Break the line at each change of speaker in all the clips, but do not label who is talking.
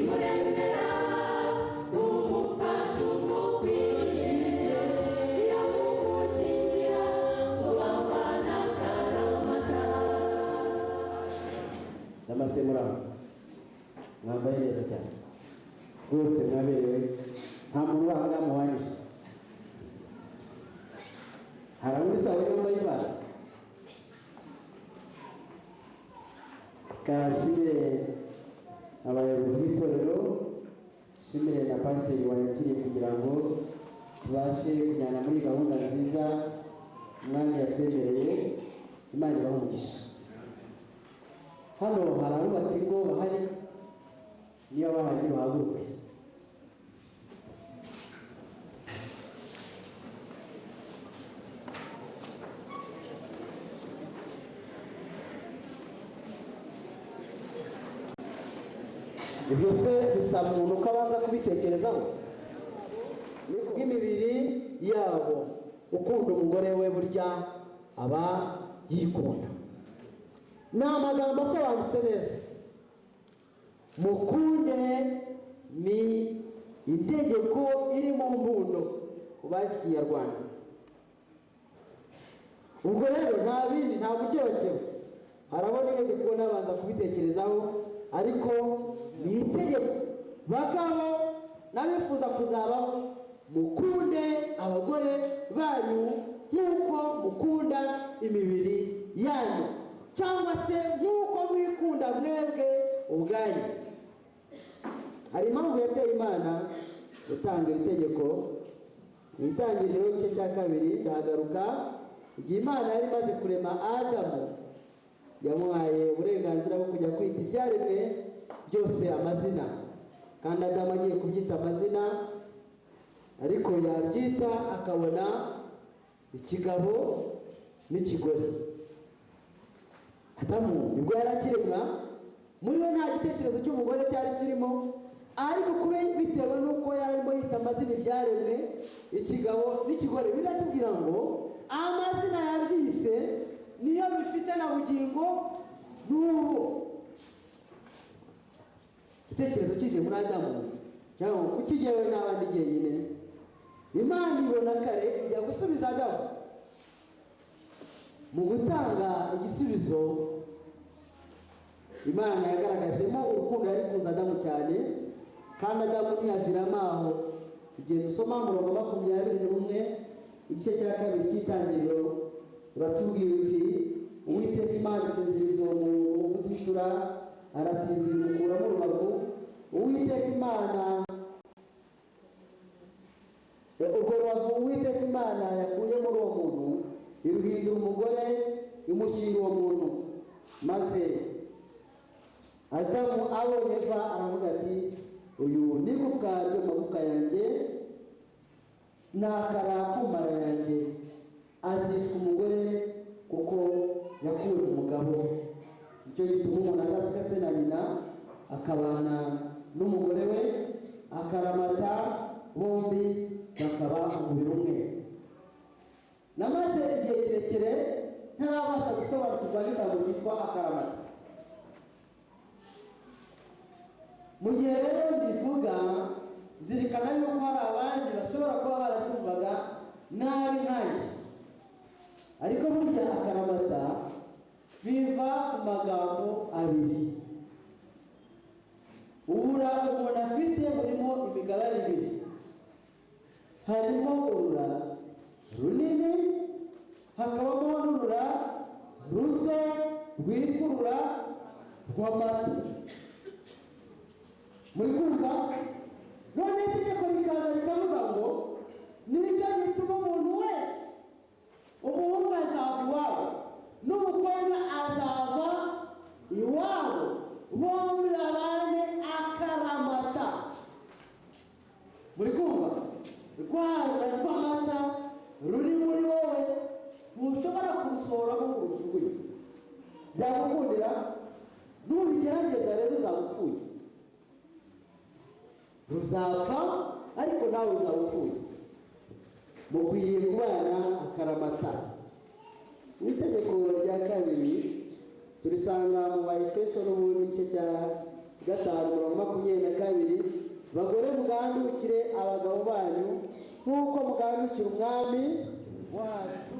Imuremera umufasha umukwiye, iramumushingira ngo babane akaramata.
Ndamase, muraho, mwambaye neza cyane rwose, mwaberewe, nta muntu uri aha ngaha muhanyije. Hari abo muri sawa yambaye imana. Kashimire abayobozi b'itorero, shimire na pasiteri wayakiriye kugira ngo tubashe kujyana muri gahunda nziza Umwami yatwemereye. Imana ibahe umugisha. Hano hari abubatsi ingo bahari? Niba bahari, bahaguruke. Ibyo se bisaba umuntu ko abanza kubitekerezaho? Nk'imibiri yabo, ukunda umugore we burya aba yikunda. Ni amagambo asobanutse neza. Mukunde ni itegeko iri mu mbundo ku bazi Ikinyarwanda. Ubwo rero nta bindi, nta gukebakeba. Hari abo nigeze kubona babanza kubitekerezaho, ariko ni itegeko. Bagabo n'abifuza kuzabaho, mukunde abagore banyu nk'uko mukunda imibiri yanyu, cyangwa se nk'uko mwikunda mwebwe ubwanyu. Hari impamvu yateye Imana gutanga iri tegeko. Mu Itangiriro, igice cya 2, ndahagaruka. Igihe Imana yari imaze kurema Adamu, yamuhaye uburenganzira bwo kujya kwita ibyaremwe byose amazina. Kandi Adamu agiye kubyita amazina, ariko yabyita akabona ikigabo n'ikigore. Adamu nibwo yari akiremwa, muri we nta gitekerezo cy'umugore cyari kirimo, ariko kube bitewe n'uko yari arimo yita amazina ibyaremwe, ikigabo n'ikigore, biratubwira ngo amazina yabyise niyo bifite na bugingo n'ubu. Igitekerezo kije muri Adamu cyangwa kuki jyewe n'abandi jyenyine? Imana ibona kare, ijya gusubiza Adamu. Mu gutanga igisubizo, Imana yagaragajemo urukundo yari ikunze Adamu cyane. Kandi Adamu ntiyaviramo aho. Igihe dusoma umurongo 21, igice cya 2 cy'Itangiriro, uratubwira uti: "Uwiteka Imana isinziriza uwo muntu uvuga, arasinzira, imukuramo urubavu." Uwiteka Imana, urwo rubavu Uwiteka Imana yakuye muri uwo muntu, iruhindura umugore, imushyira uwo muntu. Maze Adamu abonye Eva, aravuga ati: "Uyu ni igufwa ryo mu magufwa yanjye n'akara k'umara yanjye, azitwa umugore kuko yakuwe mu mugabo. Nicyo gituma umuntu azasiga se na nyina, akabana n'umugore we akaramata, bombi bakaba umubiri umwe." Namaze igihe kirekire ntarabasha gusobanukirwa n'ijambo ryitwa akaramata. Mu gihe rero mbivuga, nzirikana yuko hari abandi bashobora kuba barabyumvaga nabi nkanjye. Ariko burya akaramata biva ku magambo abiri. Ubura umuntu afite burimo imigabane ibiri: harimo urura runini, hakabamo n'urura ruto rwitwa urura rw'amata. Muri kumva? None itegeko rikaza rikavuga ngo nicyo gituma umuntu wese, umuhungu azava iwabo n'umukobwa azava iwabo, bombi babane akaramata. Muri kumva? Rwa rura rw'amata ruri muri wowe ntushobora kurusohoramo ngo urujugunye. Byagukundira? Nubigerageza rero uzaba upfuye. Ruzapfa, ariko nawe uzaba upfuye. Mukwiye kubana akaramata. Mu itegeko rya kabiri turisanga mu Baefeso n'ubundi, igice cya 5, umurongo 22. Mugandukire abagabo banyu nk'uko mugandukira Umwami wacu.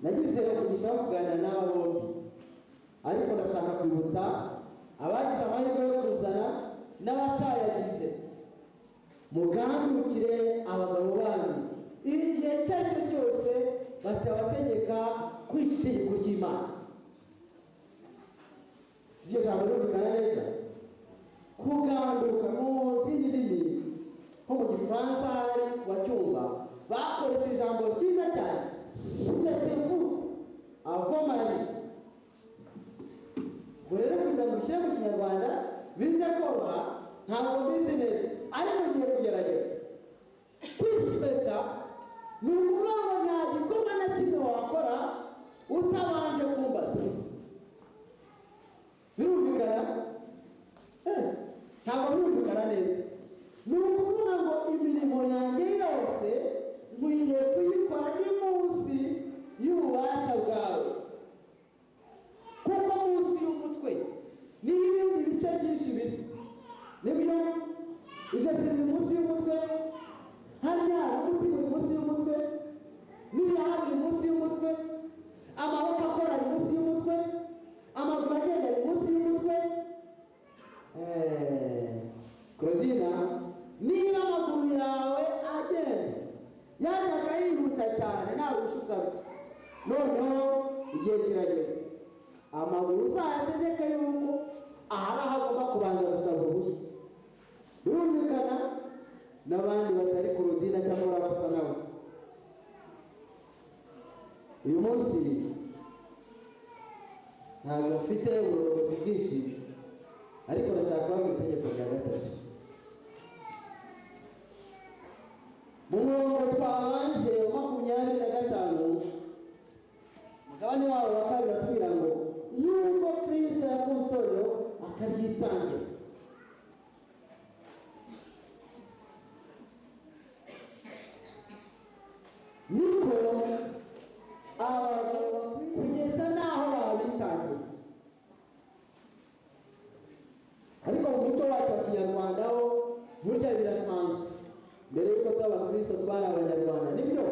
Nagize umugisha wo kuganira n'aba bombi, ariko ndashaka kwibutsa abagize amahirwe yo kuzana n'abatayagize: mugandukire abagabo banyu igihe icyo ari cyo cyose batabategeka kwica itegeko ry'Imana. Iryo jambo rirumvikana neza? Kuganduka mu zindi ndimi, nko mu Gifaransa, hari bacyumva bakoresha ijambo ryiza cyane, "Soumettez-vous à vos maris". Ubwo rero kugira ngo ushyire mu Kinyarwanda bize koroha, ntabwo mbizi neza, ariko ngiye kugerageza. Kwisumeta ni ukuvuga ngo nta gikorwa na kimwe wakora utabanje kumbaza. Birumvikana? Ntabwo birumvikana neza. Ni ukuvuga ngo imirimo yanjye yose nkwiye kuyikora ni munsi y'ububasha bwawe, kuko munsi y'umutwe n'ibindi bice byinshi biri. Nibyo, ijosi riri munsi y'umutwe, harya umutima uri munsi y'umutwe, n'ibihaha biri munsi y'umutwe, amaboko akora ari munsi y'umutwe, amaguru agenda ari munsi y'umutwe. Claudina, niba amaguru yawe agenda yajyaga yihuta cyane nta ruhushya usabye, noneho igihe kirageze amaguru uzayategeke yuko ahari aho agomba kubanza gusaba uruhushya. Birumvikana? N'abandi batari Claudina cyangwa basa nawe, uyu munsi ntabwo mfite ubuyobozi bwinshi, ariko ndashaka kubabwira itegeko rya gatatu. Mu murongo twabanje wa 25, umugabane wabo wa kabiri, batubwira ngo nk'uko Kristo yakunze itorero akaryitangira. Niko abagabo kugeza n'aho babitangira. Ariko mu muco wacu wa Kinyarwanda ho burya birasanzwe. Mbere y'uko tuba abakristo twari Abanyarwanda, nibyo.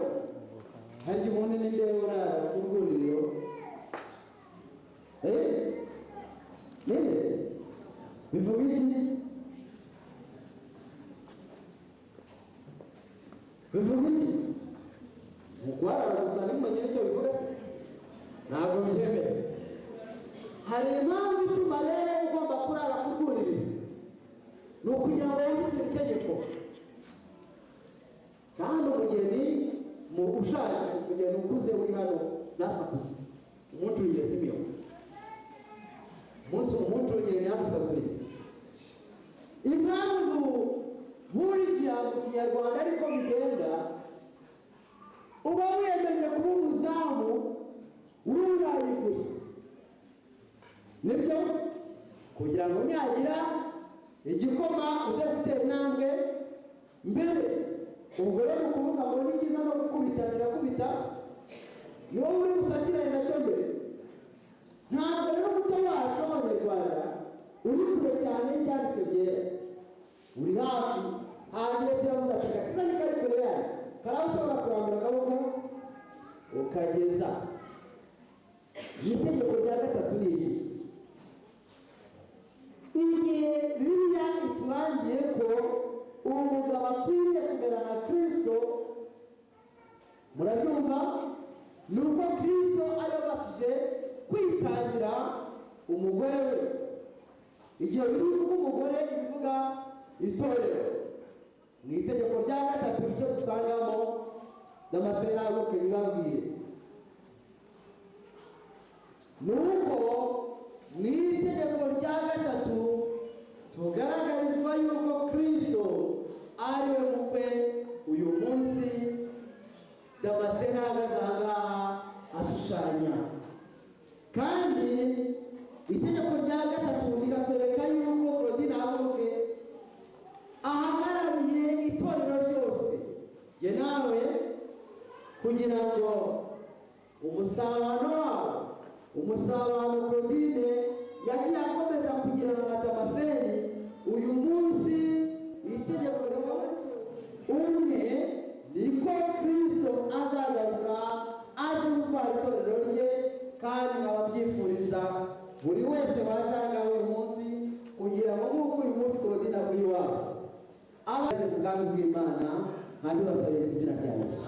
Harya ubundi ninde urara ku rwuriro? Eh, ninde? Bivuga iki? Bivuga iki? Mu kurara gusa ntimumenye icyo bivuga se? Ntabwo byemera. Hari impamvu ituma rero ugomba kurara ku rwuriro, ni ukugira ngo wuzuze iri tegeko. Kandi umugeni mu ushaje, umugeni ukuze uri hano ntasakuze, umuntungire, sibyo? Umunsi umuntungire ntadusakurize. Impamvu burya mu Kinyarwanda ariko bigenda, uba wiyemeje kuba umuzamu w'urayivuri, nibyo, kugira ngo nihagira igikoma uze gutera intambwe mbere. Ubwo rero ni ukuvuga ngo ni cyiza no gukubita kirakubita, ni wowe uri busakirane nacyo mbere. Ntabwo rero umuco wacu w'Abanyarwanda uri kure cyane y'ibyanditswe byera, uri hafi. Hanyuma se yavuze ati agakiza ni kari kure yayo, kari aho ushobora kurambura akaboko ukageza. Itegeko rya gatatu ni iri: igihe Bibiliya iturangiye ko uwo mugabo akwiriye kumera nka Kristo, murabyumva, ni uko Kristo ari wabashije kwitangira umugore we. Igihe biri kuvuga umugore, ibivuga itorero. Mu itegeko rya gatatu icyo dusangamo, Damascene ntabwo bibabwiye, ni uko mu itegeko rya gatatu tugaragarizwa yuko Kristo ari we mukwe. Uyu munsi Damascene ahagaze aha ngaha ashushanya. Kandi itegeko rya gatatu rikatwereka yuko Claudine Haguruke ahagarariye itorero ryose, jye nawe, kugira ngo umusabano wabo, umusabano Claudine yagiye akomeza kugirana na Damascene, uyu munsi itegeko rikaba risohoye. Mu bwami bw'Imana nkabibasabiye mu izina rya Yesu.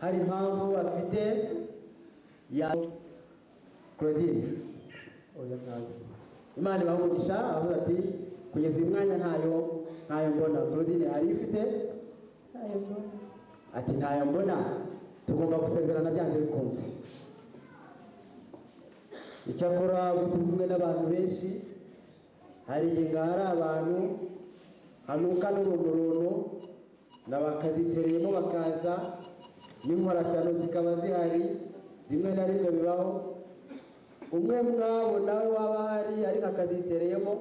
Hari impamvu afite ya Claudine?
Oya, ntayo.
Imana ibaha umugisha. Avuga ati kugeza uyu mwanya ntayo, ntayo mbona. Claudine, hari ifite?
Ntayo mbona.
Ati ntayo mbona. Tugomba gusezerana byanze bikunze. Icyakora ubwo turi kumwe n'abantu benshi, hari igihe ngaha hari abantu hanuka n'urunturuntu na bakazitereyemo, bakaza n'inkorashyano zikaba zihari. Rimwe na rimwe bibaho. Umwe mwabo nawe waba ahari ariko akazitereyemo,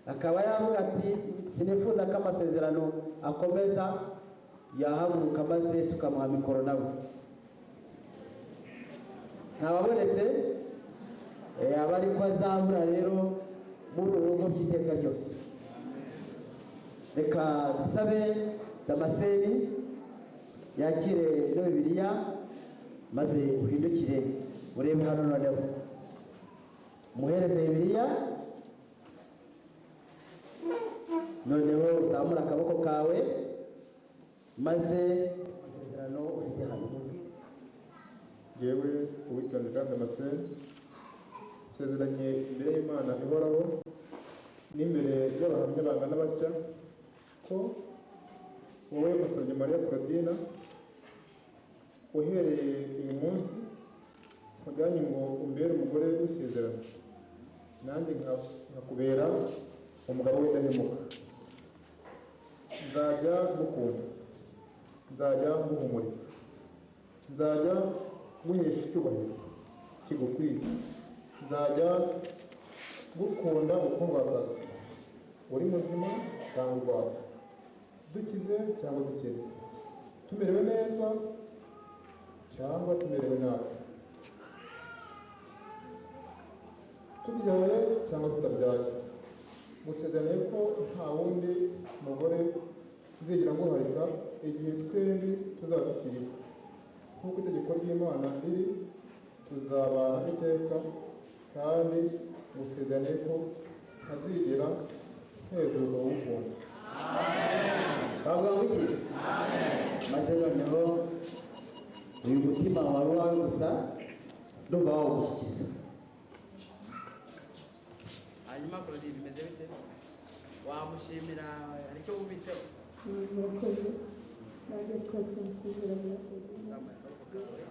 akaba yavuga ati sinifuza ko amasezerano akomeza, yahaguruka maze tukamuha mikoro nawe. Ntababonetse aba ariko azabura rero muri uru rugo by'iteka ryose. Reka dusabe Damascene yakire ino Bibiliya, maze uhindukire urebe hano. Noneho muhereze Bibiliya, noneho uzamure akaboko kawe, maze amasezerano ufite hano.
Yewe Uwitonze Jean Damascene, nsezeranye imbere y'Imana ihoraho n'imbere y'abahamya bangana batya ko wowe Musabye Mariya Claudine, uhereye uyu munsi nkujyanye ngo umbere umugore w'isezerano, nanjye nkakubera umugabo w'indahemuka. Nzajya ngukunda, nzajya nguhumuriza, nzajya nguhesha icyubahiro kigukwiye, nzajya ngukunda ukundwakazi, uri muzima cyangwa urwaye, dukize cyangwa dukene, tumerewe neza cyangwa tumerewe nabi, tubyaye cyangwa tutabyaye. Gusezeraniye ko nta wundi mugore nzigera nguharika igihe twembi tuzaba tukiriho. Nk'uko itegeko ry'Imana riri, tuzabana iteka, kandi ngusezeraniye ko ntazigera ntezuka kugukunda.
Bavuga ngo iki? Maze noneho uyu mutima wari uwawe gusa, ndumva wawugushyikiriza. Hanyuma Claudine, bimeze bite? Wamushimira? Hari icyo wumviseho?
Murakoze. Nanjye twakimusezerano.
Zamuye akaboko kawe.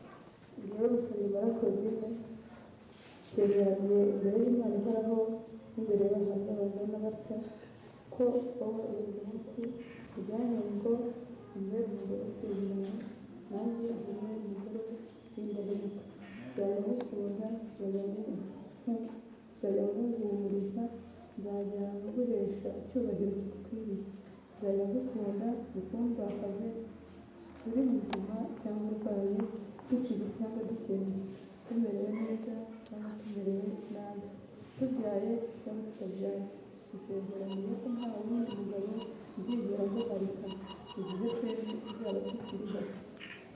Njyewe Musabye Mariya Claudine, nsezeraniye imbere y'Imana ihoraho n'imbere y'abahamya bangana batya ko wowe uyu munsi ujyanye ngo umbere umugore usezerano, nanjye umbere umugore w'indahemuka. Nzajya ngukunda, nzajya nguhumuriza, nzajya nguhesha icyubahiro kigukwiriye, nzajya ngukunda ngukundwakaze, uri muzima cyangwa urwaye, dukize cyangwa dukennye, tumerewe neza cyangwa tumerewe nabi, tubyaye cyangwa tutabyaye. Gusezeraniye ko nta wundi mugabo nzigera nguharika igihe twembi tuzaba tukiriho.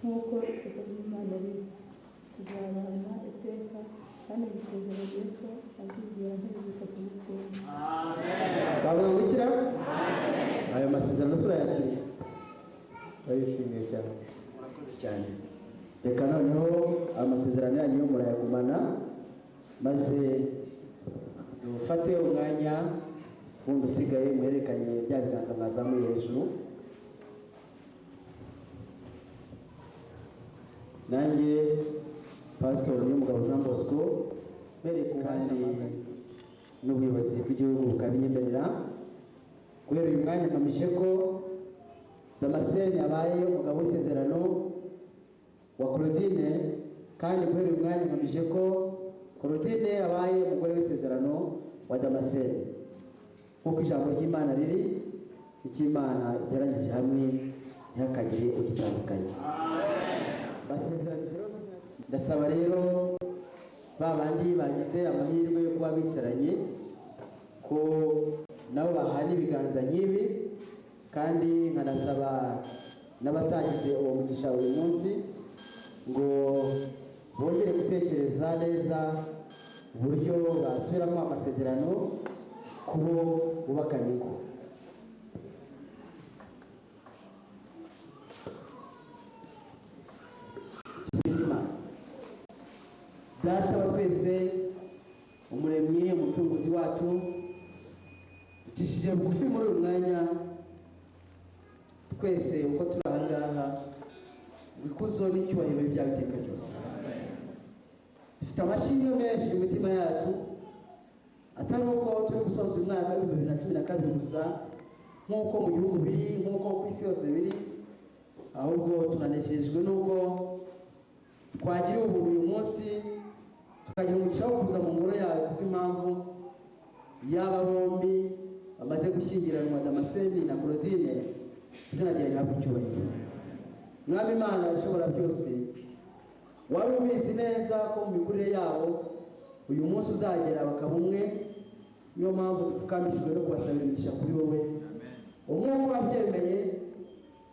Nk'uko iteka ry'Imana riri, tuzabana iteka, kandi gusezeraniye ko ntazigera ntezuka kugukunda.
Bavuga ngo ikira ayo masezerano se urayakiriye?
Ndayishimiye cyane.
Murakoze cyane. Reka noneho amasezerano yanyu murayagumana, maze dufate umwanya wundi usigaye muhererekanye bya biganza mwazamuye hejuru. Nanjye Pasitori Niyomugabo Jean Bosco mbereye, kandi n'ubuyobozi bw'igihugu bukabinyemerera, guhera uyu mwanya mpamije ko Damascene yabaye umugabo w'isezerano wa Claudine, kandi guhera uyu mwanya mpamije ko Claudine yabaye umugore w'isezerano wa Damascene. Nk'uko ijambo ry'Imana riri, icyo Imana iteranyije hamwe ntihakagire ugitandukanye. Basezeranije rero. Ndasaba rero ba bandi bagize amahirwe yo kuba bicaranye ko nabo bahana ibiganza nk'ibi, kandi nkanasaba n'abatagize uwo mugisha uyu munsi ngo bongere gutekereza neza uburyo basubiramo amasezerano. Kubo bubakanye ingo, dusenge Imana. Data wa twese, Umuremyi, Umucunguzi wacu, ducishije bugufi muri uyu mwanya twese uko turi aha ngaha, ngo ikuzo n'icyubahiro bibe ibyawe iteka ryose. Dufite amashimwe menshi mu mitima yacu, atari uko turi gusoza uyu mwaka wa 2012 gusa, nk'uko mu gihugu biri, nk'uko ku isi yose biri, ahubwo tunanejejwe n'uko twagiriwe ubuntu uyu munsi, tukagira umugisha wo kuza mu ngoro yawe kubw'impamvu y'aba bombi bamaze gushyingiranwa, Damascene na Claudine. Izina ryawe rihabwe icyubahiro. Mwami Imana ishobora byose, wari ubizi neza ko mu mikurire yabo uyu munsi uzagera bakaba umwe. Niyo mpamvu dupfukamishijwe no kubasabira imigisha kuri wowe. Umwuka wabyemeye,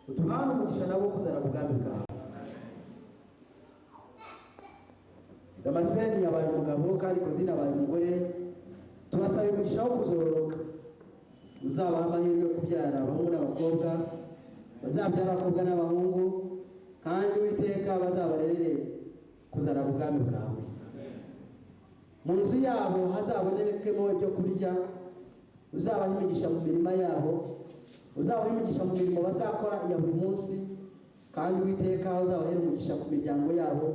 uduhane umugisha nabo kuzana ubwami bwawe. Damascene yabaye umugabo kandi Claudine abaye umugore. Tubasaba umugisha wo kuzororoka. Uzabaha amahirwe yo kubyara abahungu n'abakobwa, bazabyara abakobwa n'abahungu, kandi Uwiteka bazabarerere kuzana ubwami bwawe. Mu nzu yabo hazabonekemo ibyo kurya. Uzabaha imigisha mu mirima yabo, uzabaha imigisha mu mirimo bazakora ya buri munsi, kandi Uwiteka uzabahere umugisha ku miryango yabo,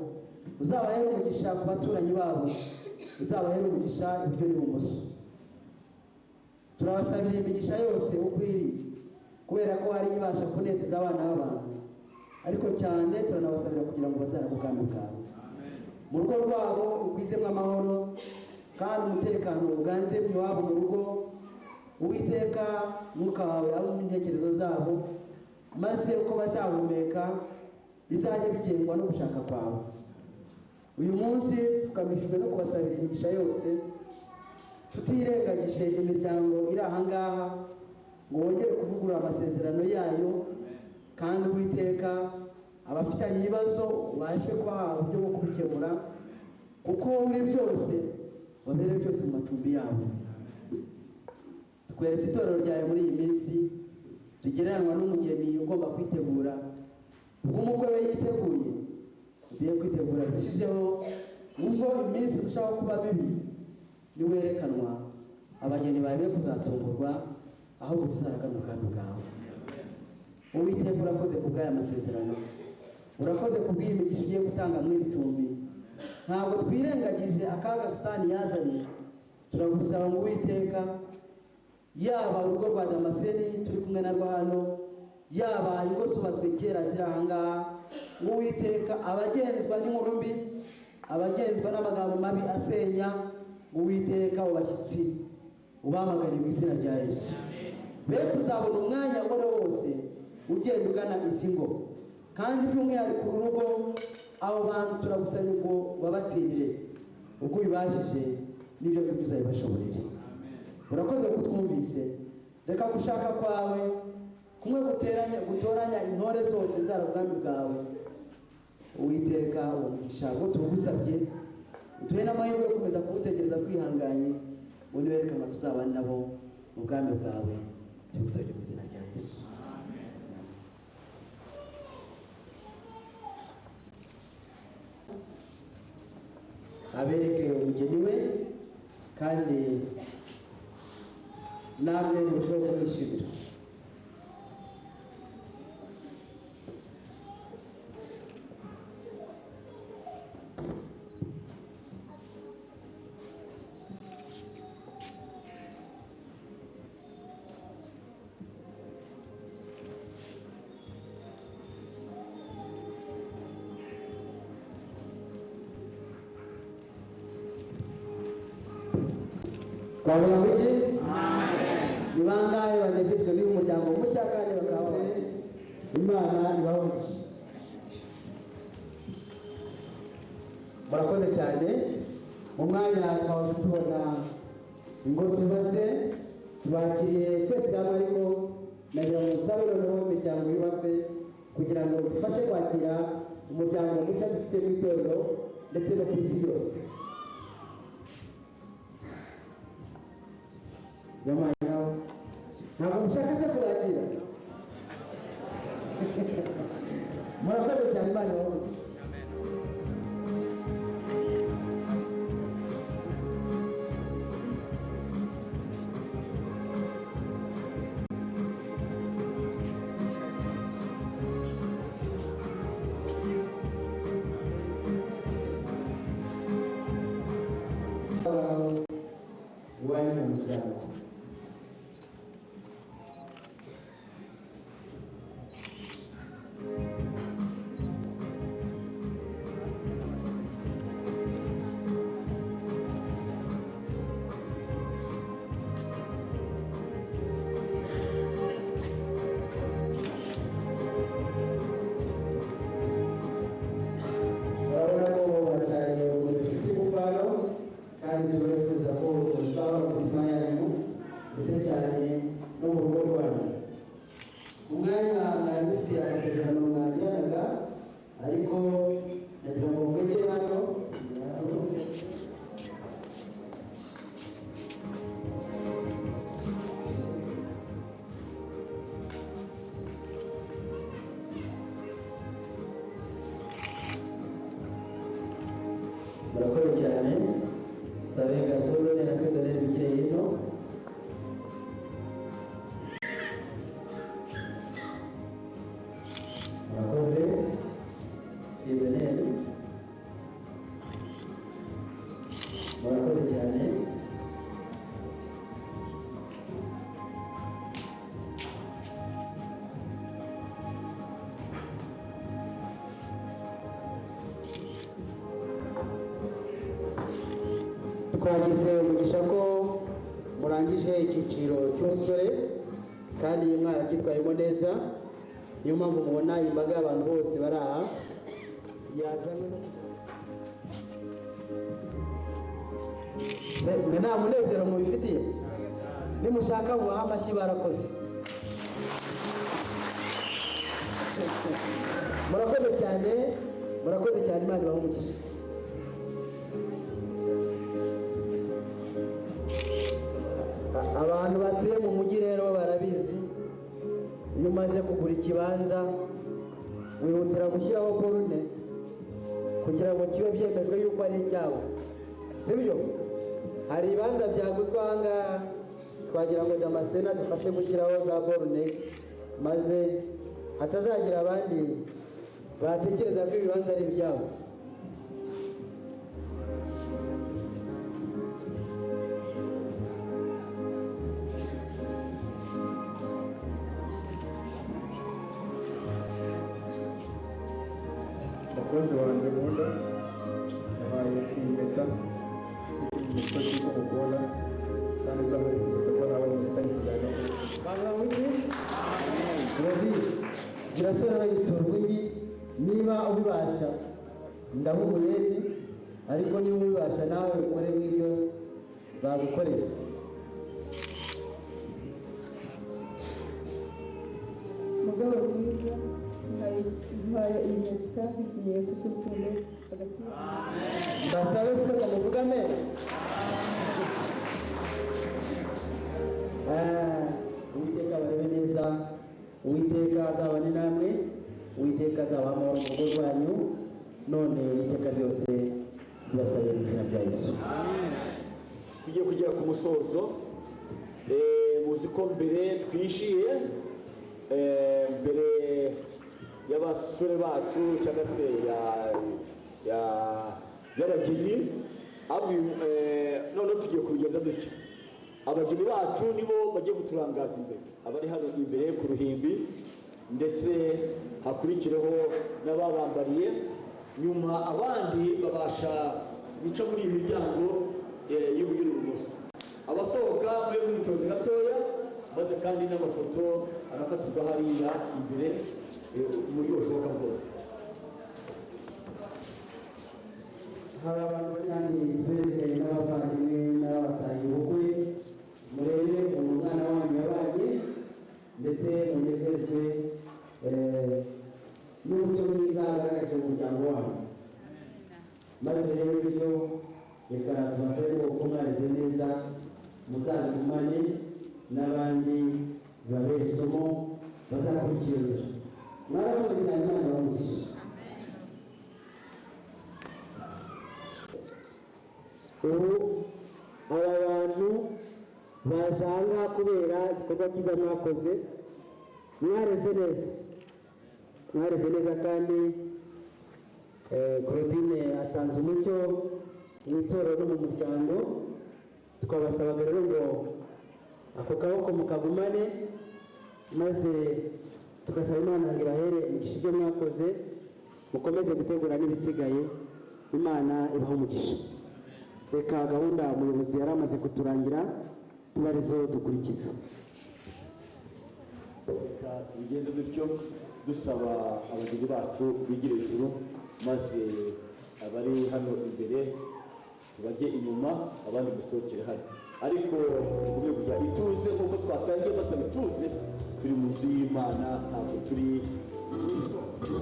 uzabahere umugisha ku baturanyi babo, uzabahere umugisha iburyo n'ibumoso. Turabasabira imigisha yose uko iri, kubera ko hari ibasha kunezeza abana b'abantu, ariko cyane turanabasabira kugira ngo bazarage ubwami bwawe. Mu rugo rwabo ugwizemo amahoro kandi umutekano uganze iwabo mu rugo. Uwiteka, Mwuka wawe abe mu ntekerezo zabo, maze uko bazahumeka bizajye bigengwa no gushaka kwawe. Uyu munsi dupfukamishijwe no kubasabira imigisha yose, tutirengagije imiryango iri aha ngaha, ngo wongere kuvugurura amasezerano yayo, kandi Uwiteka, abafitanye ibibazo ubashe kubaha uburyo bwo kubikemura, kuko muri byose babere byose mu macumbi yabo. Tukweretse itorero ryawe muri iyi minsi rigereranywa n'umugeni ugomba kwitegura. Ubwo umukwe we yiteguye, ugiye kwitegura birushijeho, ubwo iminsi irushaho kuba mibi niwerekanwa, abageni bawe be kuzatungurwa, ahubwo tuzaragana ubwami bwawe. Uwiteka, urakoze ku bw'aya masezerano, urakoze ku bw'iyi migisha ugiye gutanga muri iri cumbi. Ntabwo twirengagije akaga Satani yazanye. Turagusaba ngo, Uwiteka, yaba urugo rwa Damascene turi kumwe narwo hano, yaba ingo zubatswe kera ziri aha ngaha, ngo Uwiteka, abagenzwa n'inkuru mbi, abagenzwa n'amagambo mabi asenya, ngo Uwiteka ubashyitsi ubamagane mu izina rya Yesu, be kuzabona umwanya uwo ari wo wose ugenda ugana izi ngo, kandi by'umwihariko uru rugo. Abo bantu turagusabye ngo babatsindire uko ubibashije, n'ibyo ngibyo uzabibashoborere. Urakoze kuko twumvise. Reka gushaka kwawe kumwe guteranya gutoranya intore zose zara ubwami bwawe. Uwiteka, uwo mugisha ngo tuwugusabye, uduhe n'amahirwe yo gukomeza kuwutegereza twihanganye, ngo niwerekanwa tuzabane nabo mu bwami bwawe. Tubigusabye mu izina rya Yesu. Abereke umugeni we, kandi namwe murusheho kumwishimira. Twavuga ngo iki? Ni bangahe banezejwe n'uyu muryango mushya kandi bakaba
Imana ibahe umugisha.
Murakoze cyane. Mu mwanya twaba tubona ingo zubatse, tubakiriye twese hamwe, ariko nagira ngo nsabe noneho imiryango yubatse kugira ngo dufashe kwakira umuryango mushya dufite mu itorero ndetse no ku isi yose. Yabaye ntabwo mushaka se kurakira. Murakoze cyane, Imana ibahe. Iwanyu mu muryango. Urabona ko baracyari bifite umubano, kandi turifuza ko muzaba mu mitima yanyu, ndetse cyane no mu rugo rwanyu. Umwanya mwari mufite amasezerano mwagiranaga, ariko ndagira ngo mwegere hano. Murakoze cyane. Sabe Gasoro na Fedorel, bigire hino. Murakoze Fedorel, murakoze cyane. Twagize umugisha ko murangije icyiciro cy'ubusore kandi mwaracyitwayemo neza. Niyo mpamvu mubona imbaga y'abantu bose bari aha yazanywe no Se, mwe nta munezero mubifitiye? Nimushaka mubahe amashyi, barakoze. Murakoze cyane, murakoze cyane, Imana ibahe umugisha. Abantu batuye mu mujyi rero barabizi, iyo umaze kugura ikibanza wihutira gushyiraho borune kugira ngo kibe byemejwe yuko ari icyawe, sibyo? Hari ibibanza byaguzwe aha ngaha, twagira ngo Damascene adufashe gushyiraho za borune, maze hatazagira abandi batekereza ko ibibanza ari ibyabo.
Umukozi wanjye nkunda, yahaye impeta ikimenyetso cy'uko mukunda, kandi izahora ikwibutsa ko nawe mufitanye isezerano.
Banga wiki Robi girasore yitura urwigi, niba ubibasha ndaha umureti, ariko niba ubibasha nawe ukore nk'ibyo bagukoreye.
Mugabo mwiza, mpaye iyi mpeta nk'ikimenyetso cy'urukundo hagati yacu.
Mbasabe se ngo muvuge amen. Uwiteka abarebe neza, Uwiteka azabane namwe, Uwiteka azabaha amahoro mu rugo rwanyu, none iteka ryose tubasabe mu izina rya Yesu.
Tugiye kugera ku musozo. Muzi ko mbere twinjiye, mbere y'abasore bacu cyangwa se y'abageni, noneho tugiye kubigenza dutya. Abageni bacu nibo bagiye kuturangaza imbere, abari hano imbere ku ruhimbi, ndetse hakurikireho n'ababambariye nyuma, abandi babasha guca muri iyi miryango y'iburyo n'ibumoso. Abasohoka mwe mwitonze gatoya, maze kandi n'amafoto arafatirwa hariya imbere, mu buryo bushoboka bwose.
Hari abantu bari hanze twerekanye n'abavandimwe n'abataye ubukwe, murebe ukuntu umwana wanyu yabanye, ndetse munezezwe n'umuco mwiza agaragaje mu muryango wanyu. Maze rero ibyo reka tubasabe ngo uko mwareze neza muzabigumane. N'abandi bibabere isomo bazakurikiza. Mwarakoze cyane, Imana ibahe.
Ubu aba bantu baje aha ngaha kubera igikorwa cyiza mwakoze. Mwareze neza, mwareze neza, kandi Claudine atanze umucyo mu itorero no mu muryango. Twabasabaga rero ngo ako kaboko mukagumane, maze tugasaba Imana ngo ibahere imigisha. Ibyo mwakoze mukomeze gutegura n'ibisigaye. Imana ibahe umugisha. Reka gahunda umuyobozi yari amaze kuturangira tuba arizo dukurikiza.
Reka tubigenze dutyo, dusaba abageni bacu bigira ijuru, maze abari hano imbere tubajye inyuma, abandi musohokere hano, ariko tugume kujya ituze nk'uko twatangiye basaba ituze. Turi mu nzu y'Imana, ntabwo turi mu isoko.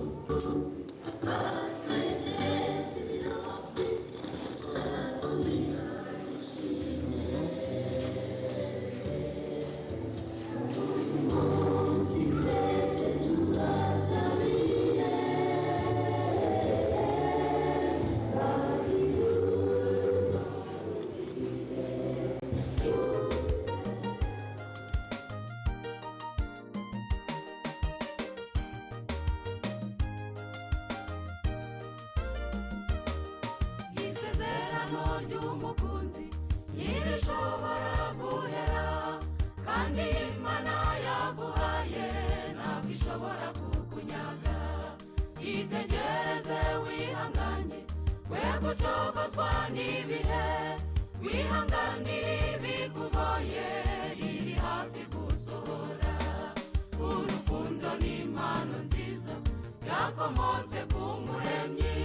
Isezerano ry'umukunzi ntirishobora guhera, kandi Imana yaguhaye ntabwo ishobora kukunyaga. Itegereze wihanganye, we gucogozwa n'ibihe, wihanganire ibikugoye, riri hafi gusohora. Urukundo ni impano nziza yakomotse ku Muremyi.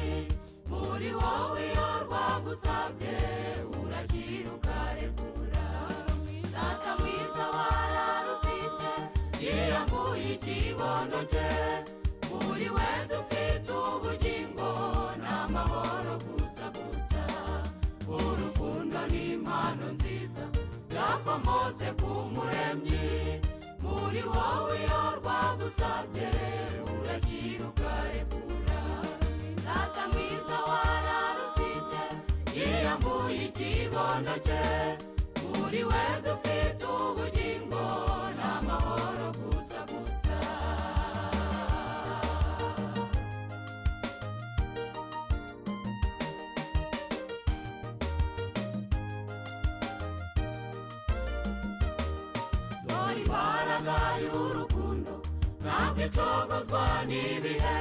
Muri wowe iyo rwagusabye urashyira ukarekura. Data mwiza wararufite, yiyambuye ikibondo cye. Muri we dufite ubugingo n'amahoro gusa gusa. Urukundo ni impano nziza yakomotse ku Muremyi. Muri wowe iyo rwagusabye urashyira ukarekura. Data mwiza wararufite, yiyambuye ikibondo cye. Muri we dufite ubugingo n'amahoro gusa gusa. Dore imbaraga y'urukundo ntabwo icogozwa n'ibihe.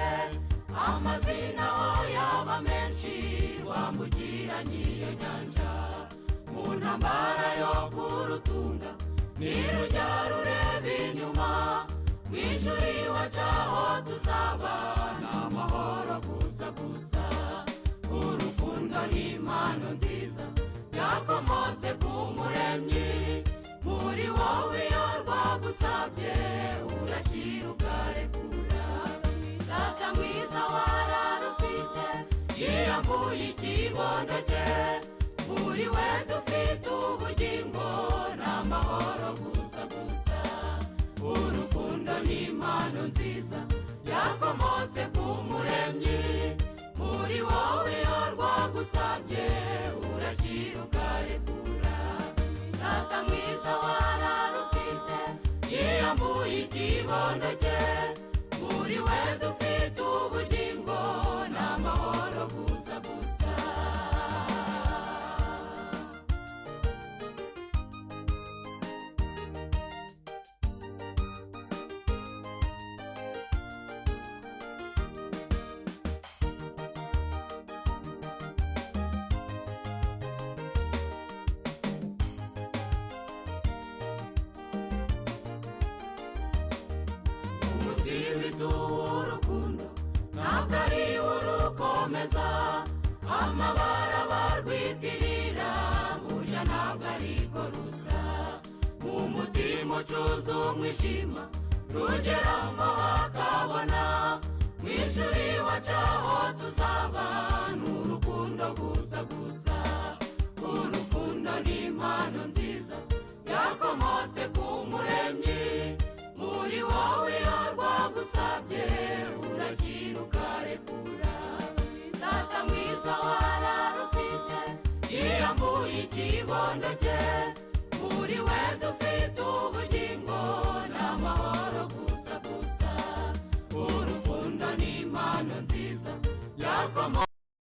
Amazina aho yaba menshi wambukiranya iyo nyanja, mu ntambara yo kurutunga ntirujya rureba inyuma. Mu ijuru iwacu aho tuzaba ni amahoro gusa gusa. Urukundo ni impano nziza yakomotse ku Muremyi. Muri wowe iyo rwagusabye urashyira ukarekura. Data mwiza wararufite, yiyambuye ikibondo cye. Muri we dufite ubugingo n'amahoro gusa gusa. Urukundo ni impano nziza yakomotse ku Muremyi. Muri wowe iyo rwagusabye urashyira ukarekura. Data mwiza wararufite, yiyambuye ikibondo cye. Muri we dufite ubugingo n'amahoro gusa gusa. Umutima w'urukundo ntabwo ari urukomeza, amabara barwitirira burya ntabwo ariko rusa. Mu mutima ucuza umwijima rugeramo hakabona. Mu ijuru iwacu aho tuzaba ni urukundo gusa gusa. Urukundo ni impano nziza yakomotse ku Ikibondo cye, kuri we dufite.